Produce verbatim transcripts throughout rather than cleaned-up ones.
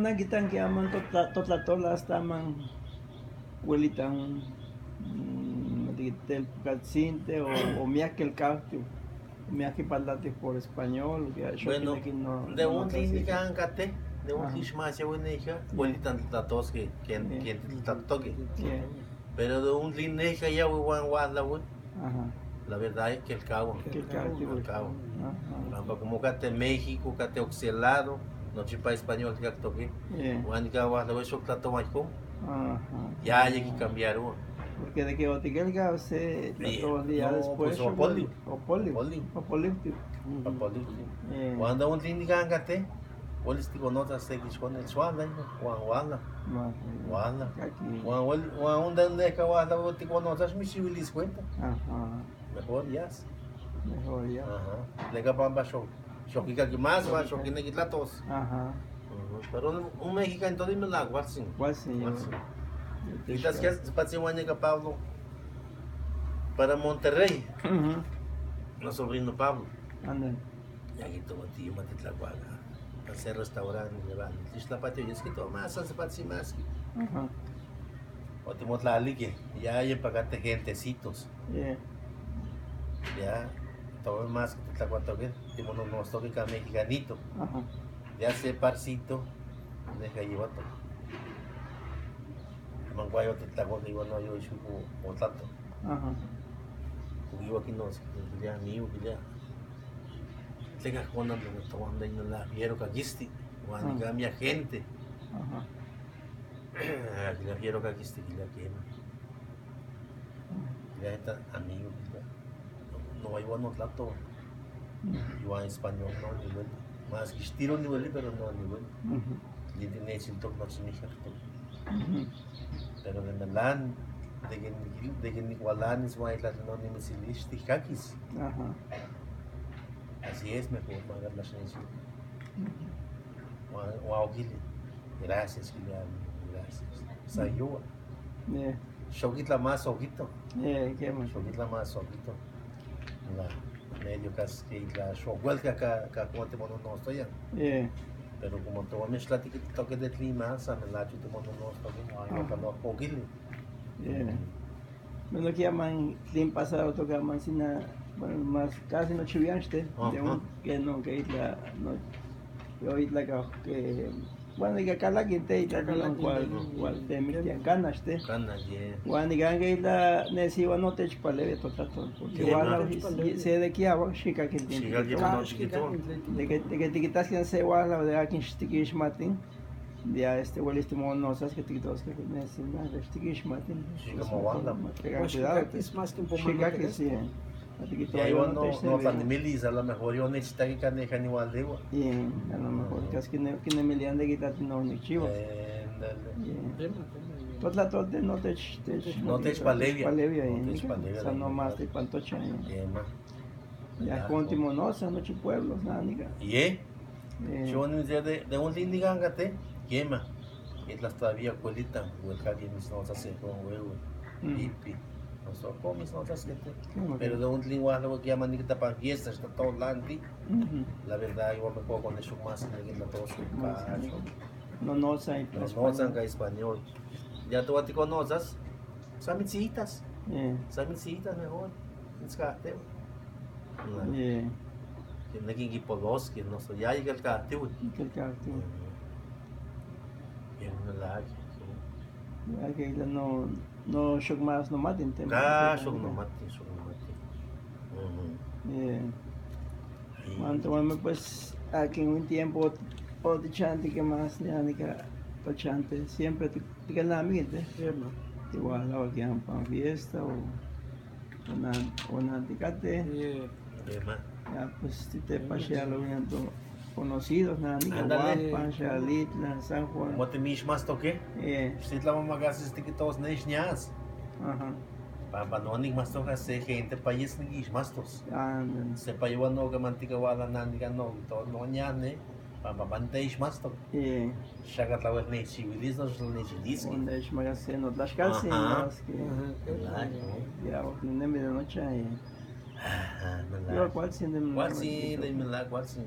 Nan kitan ke aman to tla-, to tlahtol hasta aman welitan, mm, tel katsintli o, o miak kelkautik, miak kipahtiatik por español, ke a xok. Bueno, kineki no, de no un tlin tlasiki. Nikan kateh, de un Aha. Tlixmasia welikan, Yeah. Welitan tlahtlatos ke, ken, Yeah. Ken titlahtokeh. Yeah. Pero de un tlin neh yawi wan walawi. Aha. La verdad, kelkauan. Kelkauan. Kelkauan. Aha. Pampa como kateh México, kateh oksé lado, nochipa español tikaktoki. Yeah. Wan nikan walawi xok tlahtowa ijkon. Aha. Ya, ya kicambiarowa. Porque de ke otikelkau se Yeah. Tlahtowa ya No, después pues, xok opoliw. Opoliw. Opoliw. Opoliw. Opoliw. Yeah. Wan de un tlin nikan kateh, welis tikonotzas se kixkonil, xuala, wan wala. Wan. Wala. Kaki. Wan wel-, wan un de neh wala, wan tikonotzas, xmixiwilis cuenta. Aha. Mejor yas. Mejor yas. Aha. Tleka pampa xok, xok kikaki mas, wan xok kineki tlatos. Aha. Ujú. Pero un, un mexicano todo me la cualtzin. Cualtzin, Cualtzin. Yo te Kitas que espero. Patzin wan nikan Pablo para Monterrey. Ujú. No sobrino Pablo. Ándale. Ya kito, tío, ma titlakuakan. Para se restaurante, ¿verdad? Tixtlapatio, ya es que todo más, hace patzin más. Ajá. Otimotlalikeh, ya yehpa kateh gentecitos. Yeah. Ya, todo más que titlakuatokeh, timononotztokeh kan mexicanito. Ajá. Ya se parcito, neh ka yiwatok. Mankuayo titlakuatokeh iwan no yo ixuko otlato. Ajá. Okiwa kinos, kilia, amigo, kilia. Tleka konan de toman de la fiero kakisti, wan Ah. Nikan miak gente. Ajá. Kilia fiero kakisti, kilia kema. Kilia esta amigo, kilia. No, no, iwan no tlato. Mm. Iwan español no niweli. Mas kixtiro niweli, pero no niweli. Ujú. Yinti nechiltok nochi nijkaktok. Ujú. Pero de melan, de ke nikil-, de ke nikwalanis wan itla tlen onimitzilis, tikakis. Ajá. Así es, mejor maka tlaxnechil. Ujú. Wan, wan okili, gracias, kilia, gracias. San Ujú. Yuwa. Yeah. Xok itla mas okito. Yeah, kema. Xok itla mas okito. La medio kas ke itla xok wel ka, ka, ka kontimononotztoya. Yeah. Pero como towa mixtlatikitokeh de tlin mas, san melach otimononotztokeh, wan Ajá. Iwa ka no okili. Yeah. Bueno, ke aman tlin pasarohtok aman sina, bueno, mas casi nochi wianxteh, de Ajá. Un, ke no, ke itla, no, yo itla ka, ke, bueno, ika kalakinteh, itla Kalakinteh, kual, yeah. Kual temiktiah kanaxteh. Kana, yeah. Wan nikan ke itla nesiwa no techpalewia totlahtol, porque Yeah, wala no. Techpalewia. Se de kiawak, xikaki tlen Xikaki tikihtowa. Tlen tikihtowa. De ke, de ke tikitaskeh se wala, de akin xtikixmati. Ya, este, welis timononotzas ke tikihtoskeh, nesi, neh, xtikixmati. Xikamo wala. Tengan cuidado. Xikakis mas tiempo. Xikakis, sí. Ya, iwan no, no tlanimilias, a lo mejor yo nechitaki kan neh kan niwalewa. Yeah, a lo mejor Ujú. Kas kine-, kinemiliah de ke itla tlen onikchiwas. Ándale. Yeah. Totlahtolteh no tech-, tech-, No techpalewia. Techpalewia, No yeah, techpalewia, san no mas techpalewia. Ipan tochan, yeah. Kema. Ya, kema. Kon timononotzas nochi pueblos, nah, nika. Yeah. Eh. Xonimitzilia de, de un tlin nikan kateh, kema. Itla todavía kualitan, wehkaki mitsnotzas se kon wewe. Mm. Ipi. Noso kon mitsnotzas ke te. Kema, pero kema. De un tlin wala wehkaki aman nikita pan fiesta, xtatolanti. Ujú. La verdad, iwan mejor konexomas, nikin tlatoskeh. Mas, pacho. No, no, sa-, no, no, español. Ka español. Ya towa tikonotzas. San mitzitas. Eh. San mitzitas mejor. Mitzkahtiwi. Eh. Kineki kipoloskeh, noso ya yikelkahtiwi. Yikelkahtiwi. Yen melahk. Ya ke itla no, no xok mas nomati n tema. Ah, xok nomati, xok nomati. Ujú. Eh. Sí. Wan towameh, pues, akin un tiempo ot-, otichantihkeh mas nikan nika tochanteh, siempre ti-, tikelnamikinteh. Siempre. Tiwalawak pan fiesta o, o nan-, o nantikateh. Yeah. Kema. Ya, pues, titepaxialowia to conocidos, nah, nika Ándale. Hualpa, Xalitla, San Juan. Como timixmastoke? Eh. Xitlamamakasis tikihtos neh xnias. Ajá. Pampa no nikmastoka se gente payis nikixmastos. Ándale. Se payowa no kemantika wala nantika no, to-, no nias neh, pampa man teixmastok. Eh. Xaka tlawel nechchiwilis, noso tlen nechiliskeh. Onechmakas se notlaxkaltzin, Ajá. Mas ke Ajá, qué Melahk, bueno. Eh. Ya, ok, ninemi de noche, eh. Ajá, melahk. Pero kualtzin de Kualtzin, de melahk, kualtzin.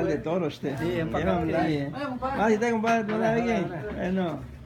Corral de Toros, este. Sí, en Pacaca. Ah, sí está, compadre, ¿no? Bueno.